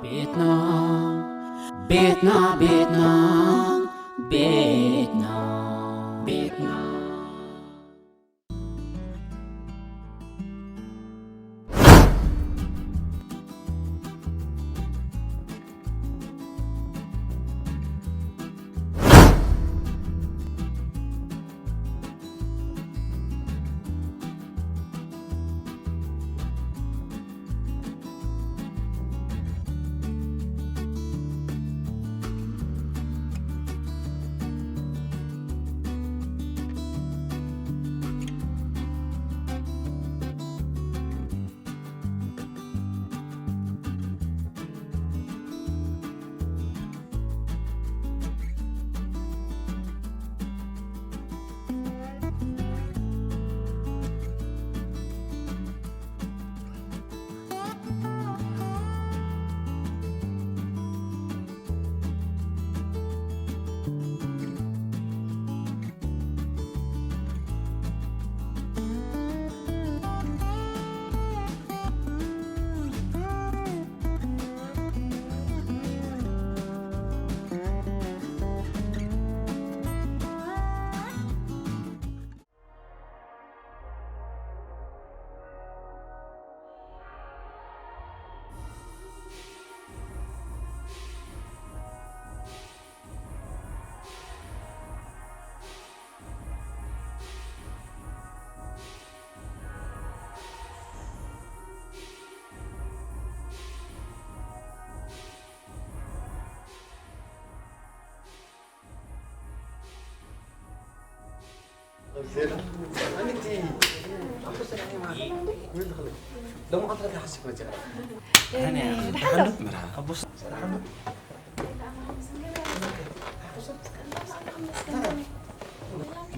ቤትና ቤትና ቤትና ቤትና ቤትና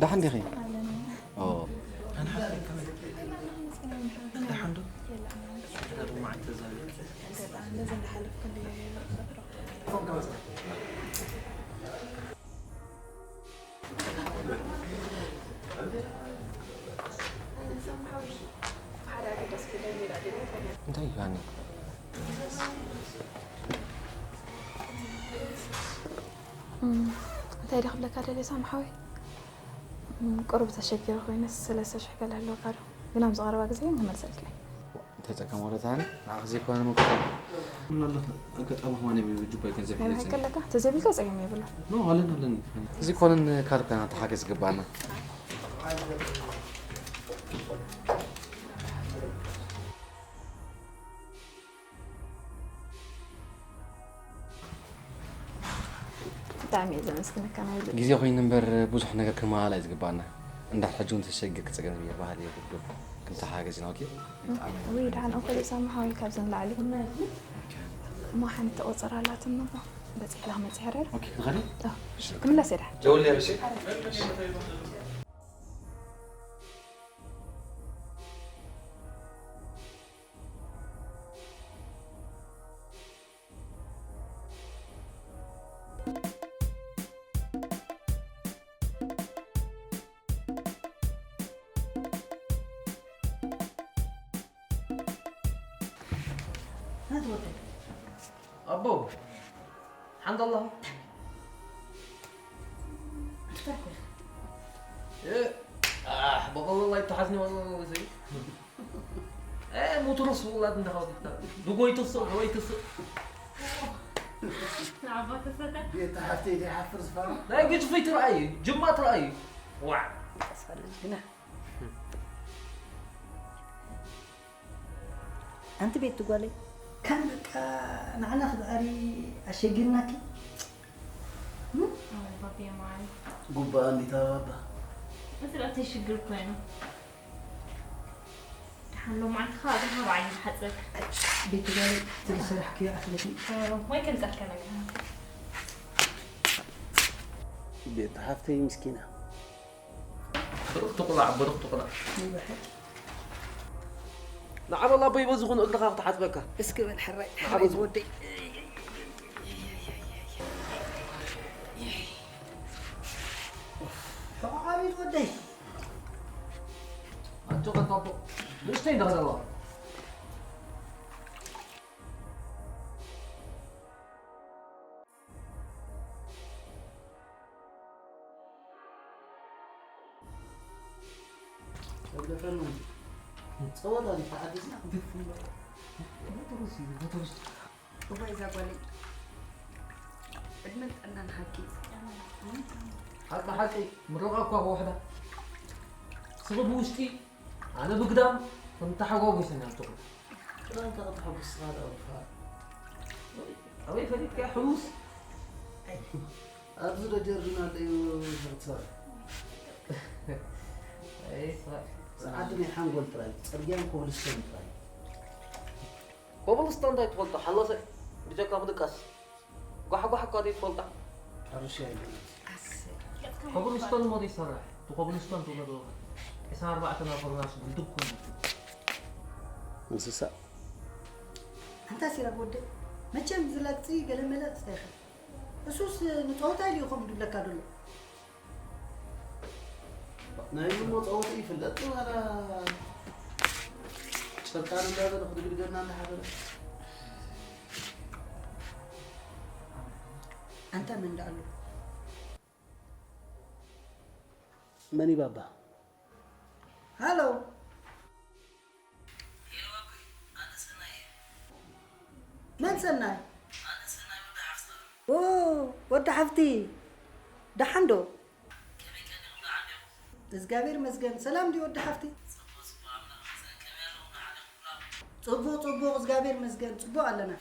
ደሓን ዲኺ? ኦ። እንታይ እዩ ሃኒ? እንታይ ዶ ክብለካ ደልየ ሳሚ ሓወይ? ቁሩብ ተሸጊረ ኮይነ ሰለስተ ሽሕ ገለ ኣለካ ዶ? ግን ኣብ ዝቐረባ ግዜ ክመልሰልካ እየ። እንታይ ጸገም ኣሎ ታኒ? ንዓኺ ዘይኮነ መከራ። ምን ኣለካ? ኣጋጣሚ ከማን እዩ ጁባይ ገንዘብ ናይ ሒዘ ብሓቂ ኣለካ? ተዘይብልካ ጸገም የብሉን። ኖ፣ ኣለኒ፣ ኣለኒ። እዚ ኮነን ካልብ ከና ተሓገዝ ዝግባና። ብጣዕሚ እየ ዘመስግነካ ናይ ብልቢ። ግዜ ኮይኑ እምበር ብዙሕ ነገር ክመሃላ እዩ ዝግባና። እንዳ ሕጂ እውን ተሸጊርኪ ጸገም እየ ባህል እየ ግዱ ክንተሓገዝ ኢና። ኦኬ? ብጣዕሚ ውይ፣ ደሓን እኮ እዩ ሳሚ ሓወይ፣ ካብዚ ንላዕሊ። እሞ ሓንቲ ቁጽር ኣላትኒ እኮ። በጺሐ ኢለ ክመጽእ ይሕረር። ኦኬ፣ ንኸዲ? ኣዎ፣ እሺ፣ ክምለስ እየ ደሓን። ደውል እሺ። ኣቦ ሓንዳ ኣላ። እ፣ ኣሕ፣ በቐለላ ይተሓዝኒ ወላ ወላ ዘይ። እ፣ ሞተር ስውላት እንዳኸው። ድጎይ ትስቕ፣ ድጎይ ትስቕ። ንዓባ ተሰተ። ቤት ሓፍተይ ዘይሓፍር ዝፈራ። ናይ ግጭ ፍይ ትረኣይ፣ ጅማ ትረኣይ። ዋዕ። ተስፋ ኣለኝ ግና። ኣንቲ ቤት ጓለይ፣ ከም በቃ ንዓና ክትዕሪ ኣሸጊርናኪ። ኣይ ባቢ ማይ። ጉባኣ እንዲታ ባባ። እዚ ራእተይ ሽግር ኮይኑ። ደሓን ሎማዓንቲ ኸዓ እግርኻ ብዓይኒ ዝሓጽበካ። ቤት ጓለይ፣ እቲ ዝሰራሕክዮ ኣፍለጢ። ወይ ከምጻልካ ነገር። ቤት ሓፍተይ ምስኪና። ብሩኽቲ ቁላዕ፣ ብሩኽቲ ቁላዕ። ንዓ በል ኣቦይ፣ በዚ ኹን እግርኻ ክትሓጽበካ። እስኪ በል ሕራይ፣ ንዓ ሕራይ በዚ። ዝወደይ። ሕቆ ዓብዪ ዝወደይ። ኣጆኻ ኣቦ። ንእሽተይ እንዳኸዳ ኣለዋ። ተብለፈና እንጂ። ጸወታ ድዩ ተዓዲዝና? ድፍን በቃ። ሞተርስ እዩ፣ ሞተርስ። እዋይ እዛ ጓለይ። ዕድመን ጥዕናን ሃብኪ። ሓቂ ሓቂ፣ ምርቓ እኳ ብውሕዳ። ስቕ ብውሽጢ፣ ኣነ ብግዳም፣ ከም ተሓጓጒሰ ኢና ንትኹም። ጥራይ እንተ ከተሓጉስ ስኻ ደኣ ብኻ። ኣበይ ፈሊጥካ ሕሙስ? ኣብዚ ዶ ጀርዲን ኣሎ እዩ ዝኽትሰር? ኣይ፣ ስራሕ። ሰዓት ናይ ሓንጎል ጥራይ፣ ጽርግያን ኮብልስቶን ጥራይ። ኮብልስቶን እንታይ ትፈልጦ? ሓሎሰ ብጀካ ምድቃስ። ጓሕጓሕ እኳ ዘይትፈልጣ። ሕርሻ የለን። ኮብልስቶን እሞ ዘይሰርሕ። እቲ ኮብልስቶን ትብሎ ዘለኻ። ዕስራን ኣርባዕተን ኣብ ፍርናሽ ብልድብ ኮይኑ። እንስሳ። ኣንታ ሲራክ ወደይ፣ መቸም ዝላግጺ ገለመለ ትስታይ ኢኻ። እሱስ ንጸወታ ኢሉ እዩ ከምኡ ድብለካ ዘሎ። ናይ እሞ ጸወታ ይፍለጥ ዋላ ጨርቃን እንዳበለ ክድግድገና እንዳሓደረ። ኣንታ መን ደኣ ኣሎ? መን እዩ ባባ? ሃሎ። መን ሰናይ? ኦ፣ ወዲ ሓፍቲ። ደሓን ዶ? እግዚኣብሔር ይመስገን። ሰላም ድዩ ወዲ ሓፍቲ? ጽቡቕ፣ ጽቡቕ፣ እግዚኣብሔር ይመስገን። ጽቡቕ ኣለና።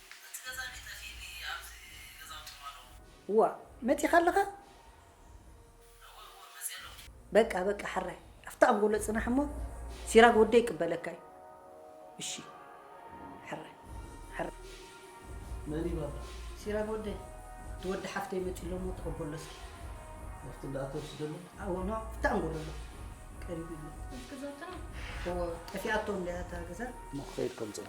ዋ፣ መጺኻ ኣለኻ? በቃ፣ በቃ፣ ሕራይ። ኣብታ ኣንጎሎ ጽናሕ እሞ፣ ሲራክ ወደይ ይቅበለካ እዩ። እሺ። ሕራይ። ሕራይ። መን እዩ ባባ? ሲራክ ወደይ። እቲ ወዲ ሓፍተይ መጺኡ ኣሎ እሞ ተቐበሎ እስኪ። ኣብቲ እንዳ ኣቶ ወስደሉ? ኣዎ፣ ኖ፣ ኣብታ ኣንጎሎ ኣሎ። ቀሪቡ ኣሎ። እዎ፣ ጠፊኣቶ እንድያ እታ ገዛ። እሞ ክኸይድ ከምጽኦ።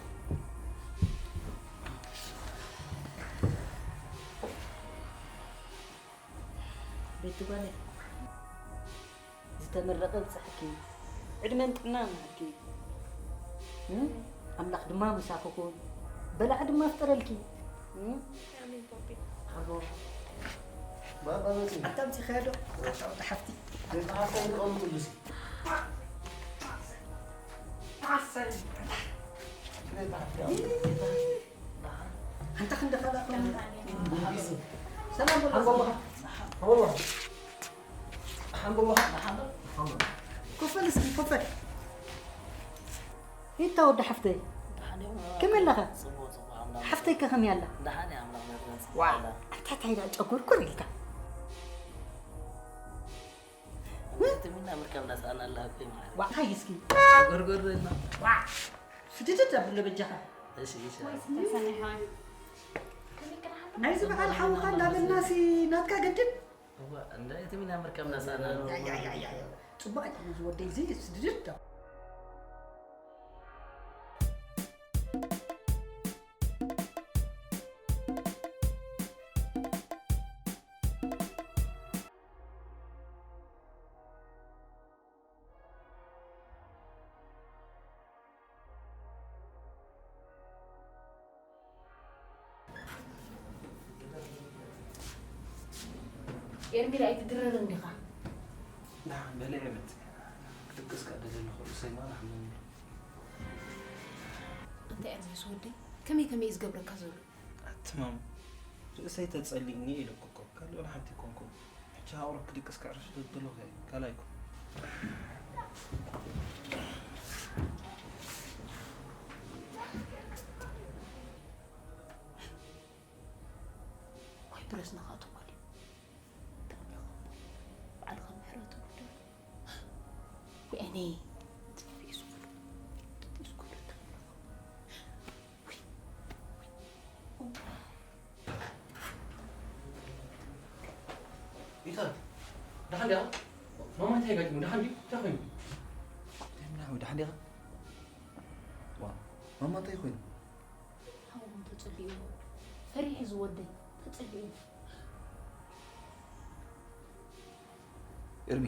ቤቲ ጓለይ፣ ዝተመረቐ ይብጽሓኪ፣ ዕድመን ጥዕናን ይሃብኪ። እም? ኣምላኽ ድማ ምሳኺ ኩን፣ በላዒ ድማ ፍጠረልኪ። እም? ኣሜን፣ ፖፒ። ኣቦ። ባባ መጺኡ። ኣታ ኣምጺኻዮ ዶ? ኣታ ወዲ ሓፍቲ። ቤት ሓፍቲ ኣይንቐምጥሉ ሲ። ቤት ሓፍቲ። ኣንታ ክንዲ ኻልእ ኣኸውኒ። ሰላም በሉ። ሓንጎልኻ፣ ሓንጎልኻ። ሓንጎልኻ። ኮፈል እስኪ፣ ኮፈል። ይታ ወዲ ሓፍተይ። ከመይ ኣለኻ? ጽቡቕ፣ ጽቡቕ፣ ኣምላኽ ሓፍተይ ከ ከመይ ኣላ? ደሓን እያ፣ ኣምላኽ ይመስገን፣ ጽቡቕ ዋ፣ ኣላ። ኣንታ ታይ ደኣ ጨጎርጎር ኢልካ? ትሚና ምርካብ ናሳኣና ኣላ እኮ ማለት። ዋ፣ እንታይ እስኪ? ጨጎርጎር ኢልና። ዋ፣ ስድድድ ኣብሎ በጃኻ። እሺ፣ እሺ። ናይዚ በዓል ሓውኻ እንዳበልናሲ ናትካ ገድል። እዋ፣ እንዳ እቲ ሚና ምርካብ ናሳና። ያ፣ ያ፣ ያ፣ ያ፣ ያ። ጽቡቕ ኣይኮነን ዝወደይ፣ እዚ ስድድድ ዶ? ኤርሚል ኣይትድረርን ዲኻ? ደሓን በሊ ዕብት። ክድቅስ ከኣ ደሊ ዘለኹ ርእሰይ ማራ ሓሚኒ። እንታይ እያ ዝብስ ወደይ? ከመይ ከመይ እዩ ዝገብረካ ዘሎ? ኣቲ ማማ፣ ርእሰይ ተጸሊእኒ ኢለኩ እኮ፣ ካልእ ወላ ሓንቲ ኣይኮንኩን። ሕጂ ሃቑረ ክድቅስ ከዕርፍ ደሎ ካልኣይኩ። ወይ ብረስና ከኣ ተንኮል እዩ። ተኣምረኻ እሞ ባዕልኻ ምሕረቱ ግደፍ። ወይኔ፣ ተፊሱ ኩሉ፣ ተፊሱ ኩሉ ተኣምረኻ። ወይ፣ ወይ። ኢታ፣ ደሓን ዲያ? ማማ እንታይ ገጢሙ? ደሓን ድዩ? እንታይ ኮይኑ? ደሓን፣ ደሓን ዲኻ? ዋ፣ ማማ እንታይ ኮይኑ? ሓውኹም ተጸሊኡ። ፈሪሑ ዝወደይ ተጸሊኡ። ኤርሚ፣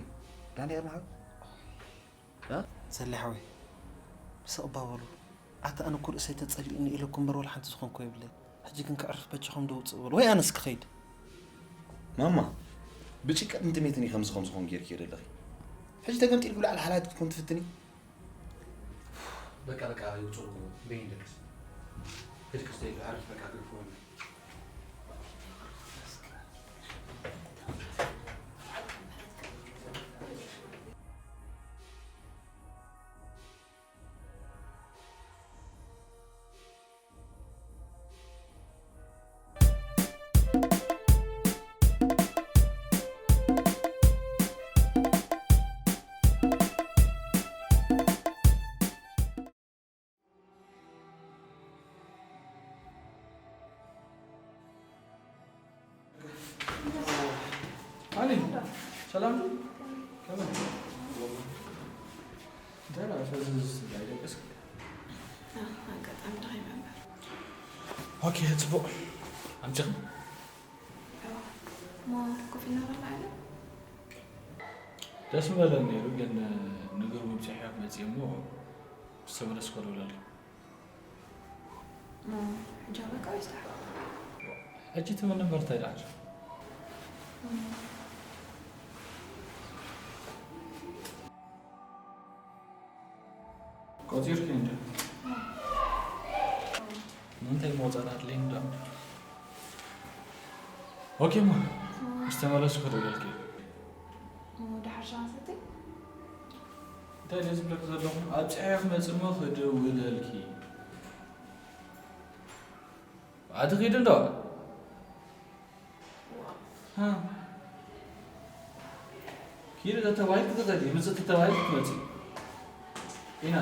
ደሓን ዲኻ ኤርሚ ሓወይ? እ? ሰሌ ሓወይ፣ ስቕ እባ በሉ። ኣታ ኣነ እኮ ርእሰይ ተጸሊኡኒ ኢለኩም እምበር ወላ ሓንቲ ዝኾንኩ የብለይ። ሕጂ ግን ከዕርፍ በጃኹም ደው ውጽእ በሉ። ወይ ኣነስ ክኸይድ። ማማ፣ ብጭንቀትን ጥሜትን እዩ ከምዚ ከም ዝኾን ጌርክዮ ዘለኺ። ሕጂ ተገምጢልኪ ብላዕሊ ሓላይት ክትኮን ትፍትኒ? በቃ በቃ ይውጡ። በይን ደቅስ። ከዚህ ከስተ አሪፍ በቃ ግርፎ ነው። ኣሊ፣ ሰላም? ከመይ? እንታይ ደኣ ፈዝዝ ትብሊ ኣይደቀስኪ? ኣጋጣሚ ደኺመ እምበር። ኦኬ፣ ጽቡቕ። ኣምጪኺ? እሞ ኮፍ ኢልና ንበልዕ ዶ? ደስ ምበለን ነይሩ፣ ግን ንግርሙ ኣብጺሐዮ ክመጽእ እሞ ምስ ተመለስኩ ክደውለልኪ። እሞ ሕጂ ኣበቃ ወይስ ደሓር? ሕጂ ትምኒ እምበር እንታይ ደሓር? ቆጺርኪ እንዶ? ንምንታይ መውጻእና ኣድልይኒ ዶ? ኦኬ እሞ፣ ምስ ተመለስኩ ክደውለልኪ። እሞ ደሓር ሻሂ ሰቲ? እንታይ ድየ ዝብለኪ ዘለኹ? ኣብጺሐ ክመጽእ እሞ ክድውለልኪ። ኣቲ ኺድ እንዶ። ሃ። ኪድ ተተባሂልኪ ትኸዲ፣ ምጽእ ተተባሂልኪ ትመጺ። ኢና።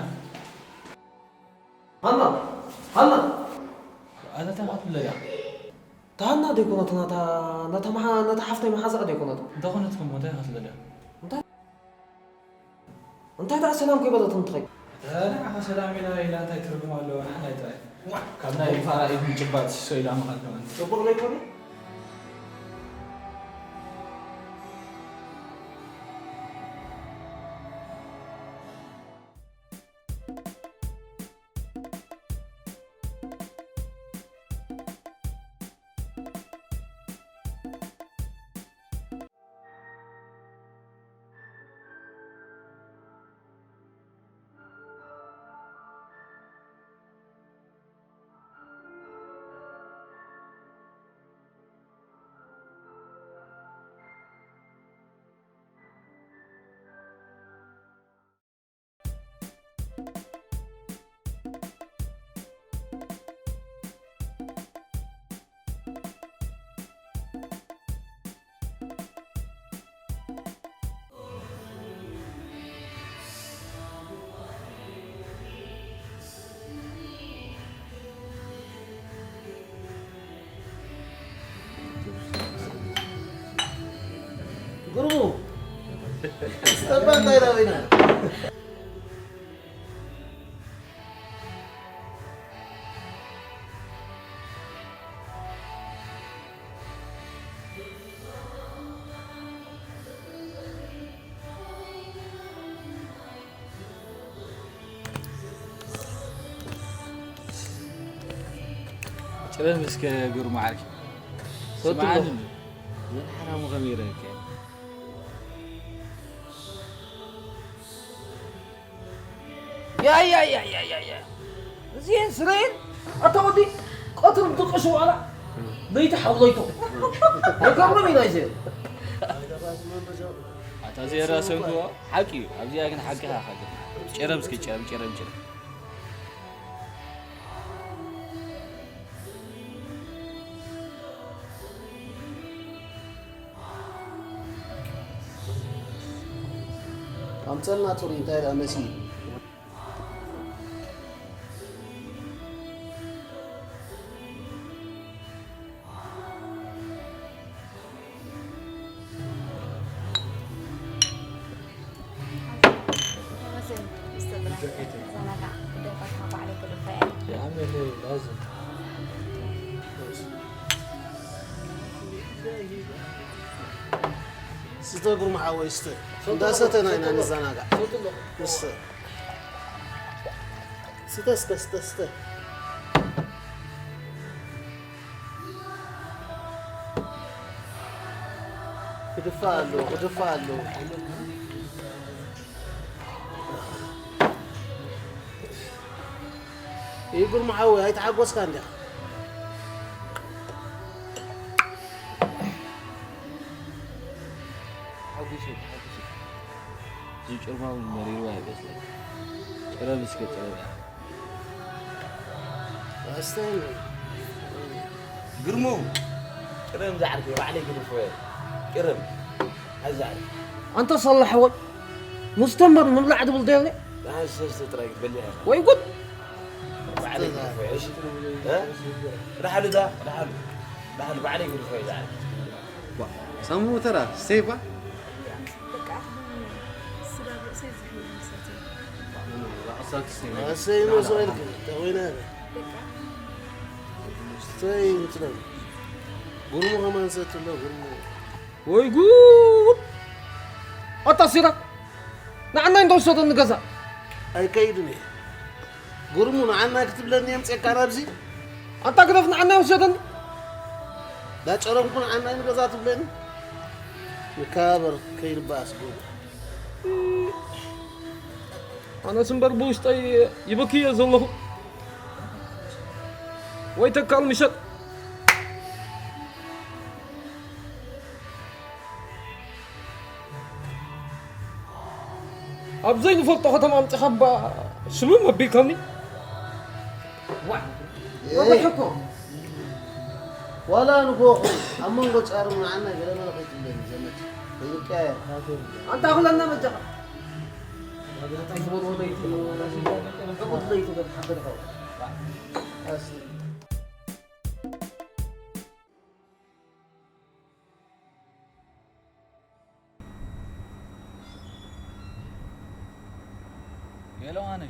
ሃና፣ ሃና። ኣታ እንታይ ክትብለያ? እታ ሃና ዶ ኣይኮነትን፣ ናታ፣ ናታ መሓ-፣ ናታ ሓፍተይ መሓዛኣ ዶ ኣይኮነትን? እንተኾነት እሞ እንታይ ክትብለያ? እንታይ? እንታይ ደኣ ሰላም ከይበለትኒ ትኸይድ? እታ ንዓኻ ሰላም ኢላ ኢላ እንታይ ትርጉም ኣለዎ? ንዓና ጥራይ። ካብ ናይ ፋራ ኢድ ምጭባጥ ሲሶ ኢላ ምኻድ ከማን። ጽቡቕ ዶ ኣይኮነን? ግርሙ፣ ጸባ እንታይ ኢላ በይና? ጭረም እስከ ግርሙ ዓርኪ። ሰቱ ስምዓኒ ኣለኹ። እንዶ። ዘን ሓራሙ ከመይ ይረአካ? ያ፣ ያ፣ ያ። እዚኤን ስረኤን ኣታ ወዲ ቀትሪ ድቅሽ ዋላ ለይቲ ሓውለይቶ። የጋብሮም ኢና እዚኤን። ኣታ እዚኤን ራሰንኩ ሓቂ እዩ። ኣብዚኣ ግን ሓቂ ኢኻ። ጭረም እስኪ ጭረም፣ ጭረም፣ ጭረም። ኣምፀልና ፅሩይ እንታይ ደኣ መሲ ስተ ግርማ ሓወይ ስተ። እንዳሰተና ኢና ንዘናጋዕ። ስተ። ስተ፣ ስተ፣ ስተ፣ ስተ። ክድፋእ ኣለዎ፣ ክድፋእ ኣለዎ። ይጉርሙ ሓወይ ኣይተሓጎስካ እንዲኻ። ሓጉሲ ሓጉሲ ዝጭርማው መሪሩ ኣይበስለን። ጭረብ እስከ ጭረብ እያ። ኣስተውዕል። ግርሙ ጭረብ ዛዕርፍ ባዕለይ ግርፎ ጭረብ ኣዛዕርፍ ኣንተ ሳላሕ ሓወይ፣ ምስተ እምበር ምብላዕ ትብል ዶ የብለይ? ደሓን ሰስተ ጥራይ ክትበልዕ ኢኻ። ወይ ጉድ! ባዕለይ ግርፎ እሺ። እ? ራሕሉ ዳ ራሕሉ ራሕሉ ባዕለይ ግርፎ ዛዕርፍ። ሳሙ ተራ ሴፋ በቃ ስጋ ብርእሰይ ዝሕል መሰለኝ። ኣሰይ መሶ ኢልክ ተኾይነ በቃ ስተይ እንትለን ጉርሙ ከማን ሰትሎ ጉርሙ ወይ ጉድ! ኣታ ሲራክ ንዓና እንተወሰደኒ ገዛ ኣይከይድን እየ። ጉርሙ ንዓና ክትብለኒ የምፅእካ ናብዚ ኣንታ ግደፍ ንዓና ይወሰደኒ ዳጨረምኩ ንዓና ንገዛ ትብለኒ ንከባበር ከይንበኣስ ጉርሙ ኣነስ እምበር ብውሽጠይ ይብክየ ዘለኹ ወይ ተካል ምሸጥ ኣብ ዘይንፈልጦ ከተማ ኣምፂኻ እባ ሽምም ኣቢልካኒ ወብሕኮ ዋላ ንጎኹ ኣብ መንጎ ጫርም ንዓና ገለ መለ ከይትብለኒ ዘመድ ከይንቀያየር ኣንታ ኣኽለና በጃኻ ዕቁድ ለይቲ በጃ ሓደርኸው ሄሎ ኣነ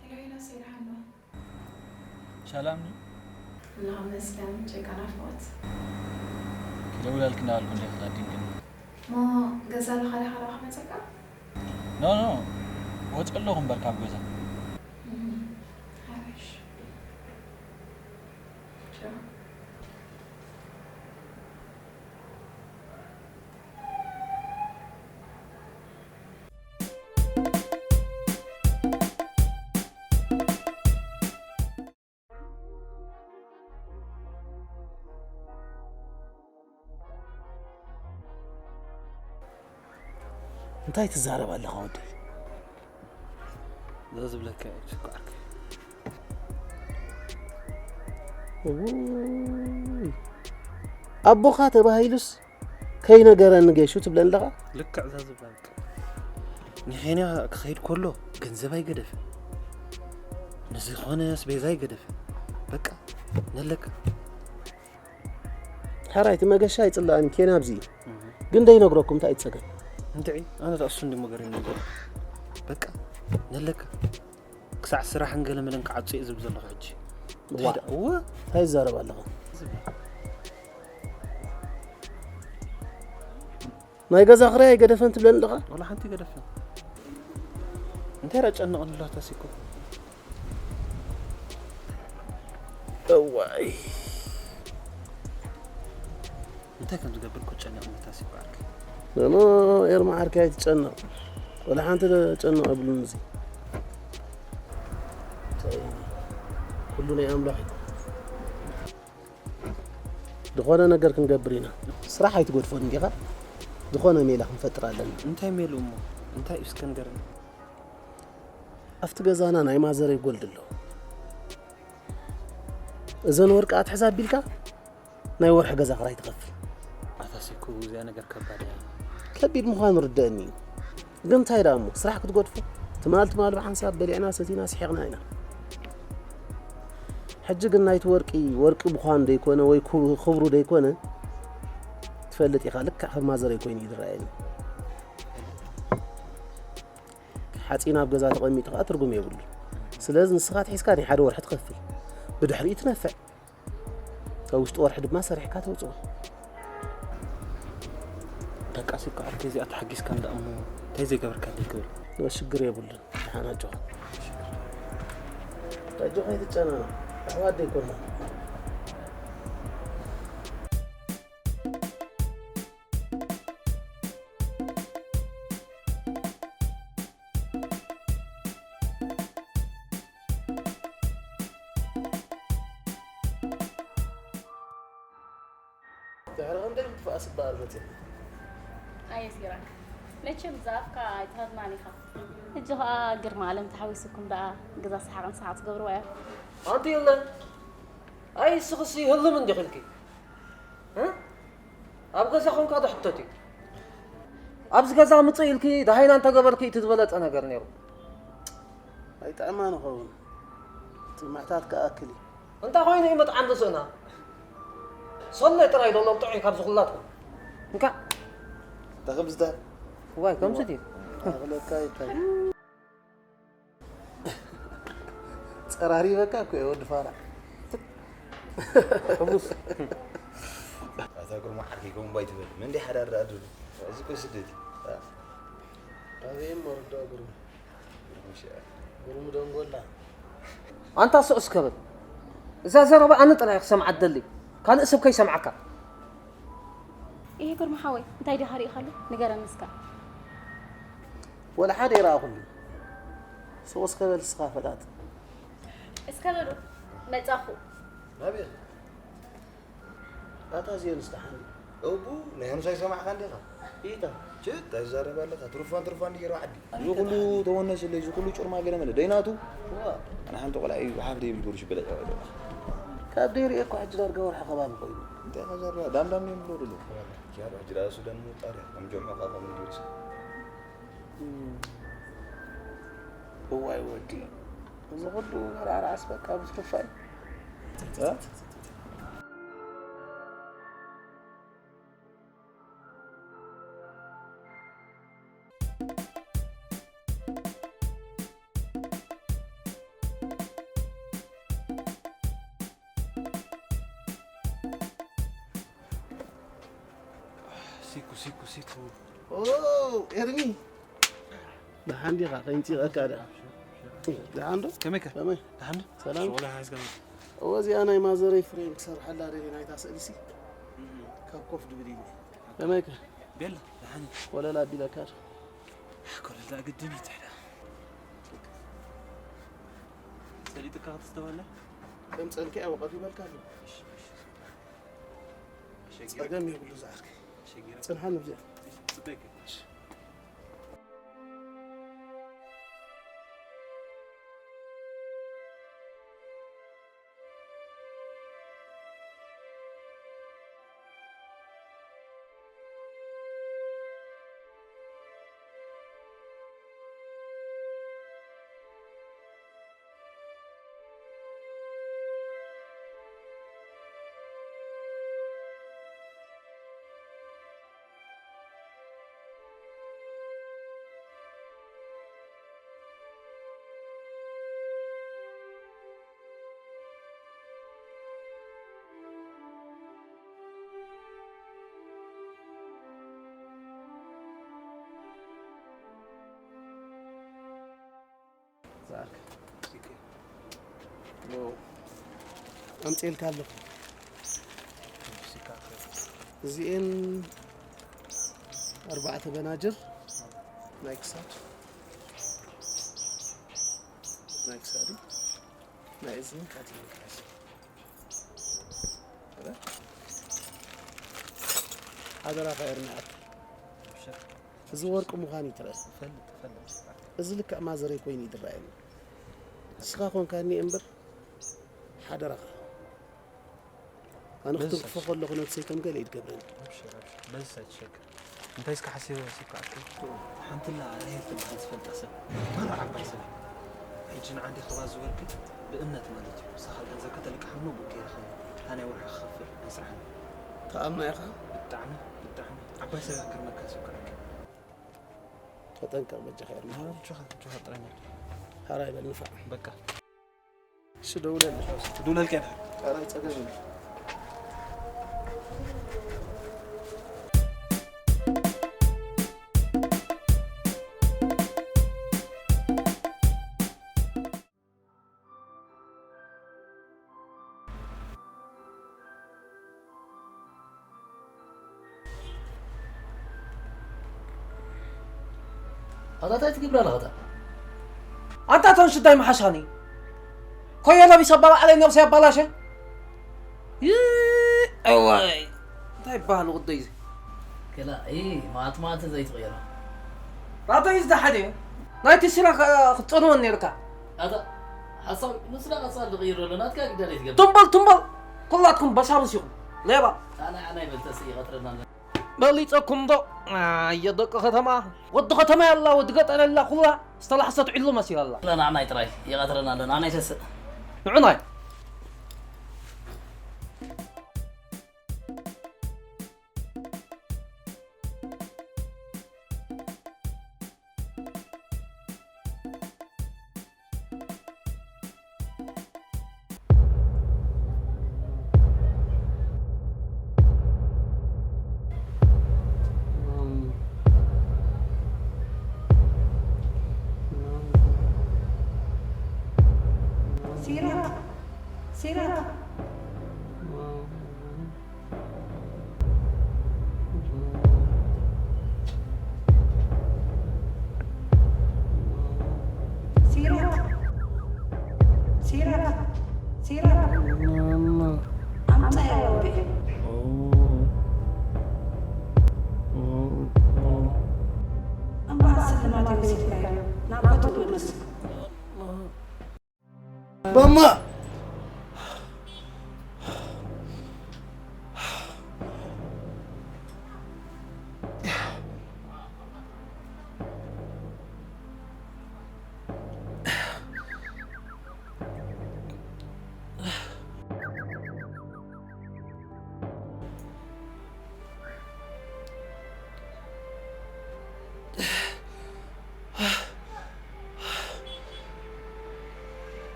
ሄሎ ዮናስ፣ ደሓን ዶ? ሰላም ኒ ኣምላኽ ይመስገን፣ ጨቃ ናፍቖት። ክደውለልክ እንዳበልኩ እንደ ክታዲን ግን ሞ ገዛ ለኻ ዲኻ ዶ ክመጸካ? ኖ ኖ ወፂ ኣለኹ እምበር ካብ ገዛ እም፣ ሓረሽ። ቻው። እንታይ ትዛረብ ኣለኻ ወደይ እዛ ዝብለካ እየ ሽኳዕክ እውይ፣ ኣቦኻ ተባሂሉስ ከይነገረኒ ጌሹ ትብለኒ ኣለኻ ልክዕ እዛ ዝብለካ ንኬንያ ክኸይድ ከሎ ገንዘብ ኣይገደፈ ንዝኾነ ስቤዛ ኣይገደፈ በቃ ነለካ ሕራይ እቲ መገሻ ኣይፅላእን ኬንያ ኣብዚ እዩ ግን ደይነግረኩም እንታይ እዩ ፀገም እንድዒ ኣነ ዳእሱ እንዲ መገር ይነገር በቃ ነለካ ክሳዕ ስራሕ እንገለመለን ክዓፁ እየ ዝብል ዘለኹ ሕጂ እንታይ ዋ። ደኣ- እወ እንታይ ዝዛረብ ኣለኻ ናይ ገዛ ክራይ ኣይገደፈን ትብለኒ ኣለኻ ወላ ሓንቲ ገደፈ እንታይ ዳ ጨነቐኒ ኣለዋ ታሲኮ እዋይ እንታይ ከም ዝገብር እኮ ጨነቕኒ ታሲኮ ዓርኪ ኖ ኤርማ ዓርከይ ኣይትጨነቕ ወላ ሓንቲ ጨነቕ የብሉን እዚ እንታይ ኩሉ ናይ ኣምላኽ እዩ ዝኾነ ነገር ክንገብር ኢና ስራሕ ኣይትገድፎን እንዲኻ ዝኾነ ሜላ ክንፈጥር ኣለና እንታይ ሜሉ እሞ እንታይ እዩ እስከ ንገረኒ ኣብቲ ገዛና ናይ ማዘረይ ጎልድ ኣሎ እዘን ወርቂ ኣትሕዛ ኣቢልካ ናይ ወርሒ ገዛ ክራይ ትኸፍል ኣታ ሲኩ እዚኣ ነገር ከባድ እያ ከቢድ ምዃኑ ርደአኒ እዩ ግን እንታይ ደኣ እሞ ስራሕ ክትገድፎ ትማል ትማል ብሓንሳብ በሊዕና ሰቲና ስሒቕና ኢና ሕጂ ግን ናይቲ ወርቂ ወርቂ ምዃኑ ደይኮነ ወይ ክብሩ ደይኮነ ትፈልጥ ኢኻ ልክዕ ከም ማዘረይ ኮይኑ እዩ ዝረኣየኒ ሓፂን ኣብ ገዛ ተቐሚጡ ከዓ ትርጉም የብሉ ስለዚ ንስኻ ትሒዝካ ናይ ሓደ ወርሒ ትኸፍል ብድሕሪኡ ትነፍዕ ኣብ ውሽጢ ወርሒ ድማ ሰሪሕካ ተውፅኦ ደቃ ሲኮ ዓርከይ እዚኣ ተሓጊዝካ እንዳ እሞ እንታይ ዘይገበርካለይ ክብል ሽግር የብሉን ደሓን ኣጆኻ ኣጆኻ ኣይትጨናነቕ ኣሕዋት ደይኮና ድሕሪ ክንደይ ምጥፋእ ስበኣር መፅእ። ኣየ ሲራክ፣ መቸም ብዛፍካ ኣይትሃድማን ኢኻ። ሕጂ ኸኣ ግርማ ኣለም ተሓዊስኩም ደኣ ገዛ ሰሓቕን ሰሓቕ ትገብርዋ እያ። ኣንቲ የለ ኣይ ስኽሲ ህልም እንዲኺ ኢልኪ እ? ኣብ ገዛ ኾንካ ዶ ሕተት እዩ? ኣብዚ ገዛ ምጽእ ኢልኪ ደሃይና እንተገበርኪ እቲ ዝበለጸ ነገር ነይሩ። ኣይጥዕማን ይኸውን። እቲ ምሕታት ክኣክል እዩ። እንታይ ኮይኑ እዩ መጥዓም ዝስእና? ሰለ ጥራይ ዶ ለምጥዑ ካብ ዝኹላትኩም። እንካ ተኸብዝተ ዋይ ከምዚ ድዩ? ኣኽለካ ይታይ። ጸራሪበካ እኮ እየ ወዲ ፋራ። ሕቡስ። ኣታ ግርማ ዓርከይ ከምኡ ባይ ትበል። መን ድዩ ሓዳር ደኣ ድሉ? እዚ እኮ ስደት እዩ። ኣበይ እሞ ርዳእ ግርሙ? ግርሙ ሽያ። ግርሙ ደንጎላ። ኣንታ ስቕ እስከ በል። እዛ ዘረባ ኣነ ጥራይ ክሰምዓ እደሊ። ካልእ ሰብ ከይሰምዓካ። እሂ ግርማ ሓወይ፣ እንታይ ዲኻ ርኢኻሉ? ንገረኒ እስከ። ወላ ሓደ ይረኣኹሉ። ስቕ እስከ በል እስኻ ፈላጥ። እስከ በሉ፣ መጻኹ። ናበይ? ኣታ እዚኦንስ ደሓን ድዩ? እቡ፣ ናይ ሄኖስ ኣይሰማዕካን ዲኻ? ኢታ? ችት፣ ኣይዛረብ ኣለኻ። ትሩፋን ትሩፋን ድዩ ገይሩ ዓዲ? እዚ ኩሉ ተወነስለይ፣ እዚ ኩሉ ጩርማ ገለ መለ። ደይናቱ? እዋ። ኣነ ሓንቲ ቆልዓ እዩ፣ ብሓፍ ደይ ብልጎርሽ በለዕ ይውዕል። ካብ ደይ ርእየ እኮ ሕጂ ዳርጋ ወርሒ ከባቢ ኮይኑ። እንታይ ኢኻ ዘረባ? ዳምዳም እዮም ዝብሎ ዘለዉ። ያብ ሕጂ ደኣ ሱዳን ምውጣር እያ። ከም ጀምዑ ካብ ከም እንዲሪስ። እም። እዋይ ወዲ፣ እዚ ኩሉ መርዓርዓስ በቃ ብዝኽፋይ። እ? ሲኩ፣ ሲኩ፣ ሲኩ። ኦ፣ ኤርሚ። ደሓን ዲኻ? ከይንፂቐካ ዳ። ደሓን ዶ? ከመይ ከ? ከመይ? ደሓን ዶ? ሰላም። ወላ ሓዝካ። እወ፣ እዚኣ ናይ ማዘረይ ፍሬም ክሰርሓላ ደልየ ናይታ ስእሊ ሲ። እህ። ካብ ኮፍ ድብል ኢለ። ከመይ ከ? ቤላ፣ ደሓን። ወለላ ኣቢለካ ዶ? ኮለላ ግድን እዩ ትሕዳ። ሰሊጥካ ክትስተዋለ? ከም ጸልኪ ኣወቀት ይበልካ ኣሎ። እሺ፣ እሺ። ጸገም የብሉ ዝዓርከይ። ጽንሓ ንብዚኣ። ጽበይከ። ዝኣክ። ኣምፅኤልካ ኣለኹ። እዚኤን ኣርባዕተ በናጅር ናይ ክሳድ፣ ናይ ክሳድ፣ ናይ እዝኒ ካቲም። ሓደራኻ ኤርምያት። እዚ ወርቂ ምዃን ይትረፍ። እፈልጥ፣ እፈልጥ። እዚ ልክዕ ማዘረይ ኮይኑ ይድረኣየኒ። ንስኻ ኮንካኒ እምበር ሓደራኻ። ኣነ በዚ ክትንክፎ ሰብሲ። ከለኹ ነብሰይ ከም ገለ ይትገብረኒ። ኣብሽር፣ ኣብሽር። በዚ ኣይትሸገር። እንታይ እስከ ሓሲበ ወሲብካ ኣከይ? ሓንትላ ራሄል ትበሃል ዝፈልጣ ሰብ። መራ ዓባይ ሰብ። ሕጂ ንዓዲ ከባቢ ዝበልክ ብእምነት ማለት እዩ። ንስኻ ገንዘብ ከተልቅሓ እሞ ብኡ ገይረ ኸ እታ ናይ ወርሒ ክኸፍል ናይ ስራሕና። ተኣምና ኢኻ? ብጣዕሚ፣ ብጣዕሚ። ዓባይ ሰብ ክርመካ ሰብ ክረክብ። ተጠንቀቕ በጃኻ ኤርሚ። ኣጆኻ፣ ኣጆኻ ጥራይ መርድ። ሓራይ በል ንፋዕ። በቃ። እሺ፣ ደውለልኝ። ደውለልካ ኢና። ኧረ፣ ጸገም የለም። ኣታ እንታይ ትገብር ኣለኻ? ኣታ ኣንታ እቶን ሽዳይ መሓሻኒ። ኮዮ ለቢሰ ኣባባዕለይ ነብሰይ ኣባላሸ። ይ-፣ እዋይ። እንታይ ይበሃል ወደይ እዚ? ክላ እ ማት ማት ዘይትቕየሮ። ናተይ እዚ ሓደ እዩ። ናይቲ ስራ ከ-፣ ክትጸንወን ነርካ። ኣታ ሓሳብ ንስና ቀጻል ዝቕይሮ ኣሎ፣ ናትካ ግዳ ዘይትገብር። ትምበል ትምበል። ኩላትኩም በሻምስ ኢኹም። ሌባ። ኣነ ኣነ ይበልተስ ይቐትረና ኣሎ። በሊጸኩም ዶ? ኣየ ደቂ ከተማ። ወዲ ከተማ ያላ ወዲ ገጠር ያላ ኩላ ዝተላሕሰት ዒሉ መሲላ ኣላ። ክላ ንዓናይ ጥራይ ይቐትረና ኣሎ፣ ንዓናይ ተስእ። ንዑናይ። ሲራክ፣ ሲራክ። ሲራክ፣ ሲራክ፣ ሲራክ። ማማ። ኣምጻዮ ወዲ። ኦ። ኦ። ኦ። እምበኣር ስልማት ወሲድካዮ ናብ ቦትኡ ይመስል። ማማ።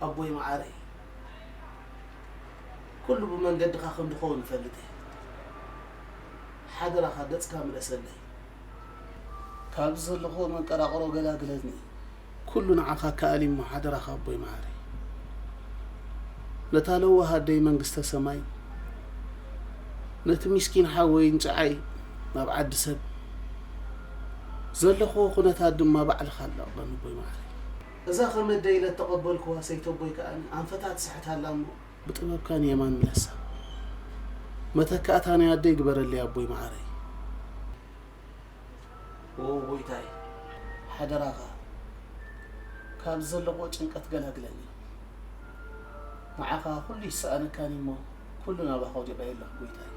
ኣቦይ መዓረይ፣ ኩሉ ብመንገድኻ ከም ድኸውን እፈልጥ እየ። ሓደራኻ ገጽካ ምለሰለይ። ካብዚ ዘለኹዎ መንቀራቕሮ ገላግለኒ። ኩሉ ንዓኻ ከኣል እሞ ሓደራኻ ኣቦይ መዓረይ። ነታ ለዋህ ኣደይ መንግስተ ሰማይ፣ ነቲ ሚስኪን ሓወይን ጭዓይ ናብ ዓዲ ሰብ፣ ዘለኹዎ ኩነታት ድማ ባዕልኻ ኣላቕቐኒ ኣቦይ መዓረይ። እዛ ከም ኣደ ኢለ እተቐበልክዋ ሰይቲ ኣቦይ ከኣ ኣንፈታ ትስሕት ኣላ እሞ፣ ብጥበብካ ንየማን ምለሳ። መተካእታ ናይ ኣደይ ግበረለይ ኣቦይ መዓረይ። ኦ ጎይታይ፣ ሓደራኻ፣ ካብ ዘለኹዎ ጭንቀት ገላግለኒ። ንዓኻ ኩሉ ይሰኣነካኒ እሞ፣ ኩሉ ናባኻ ወዲቐዮ ኣለኹ ጎይታይ።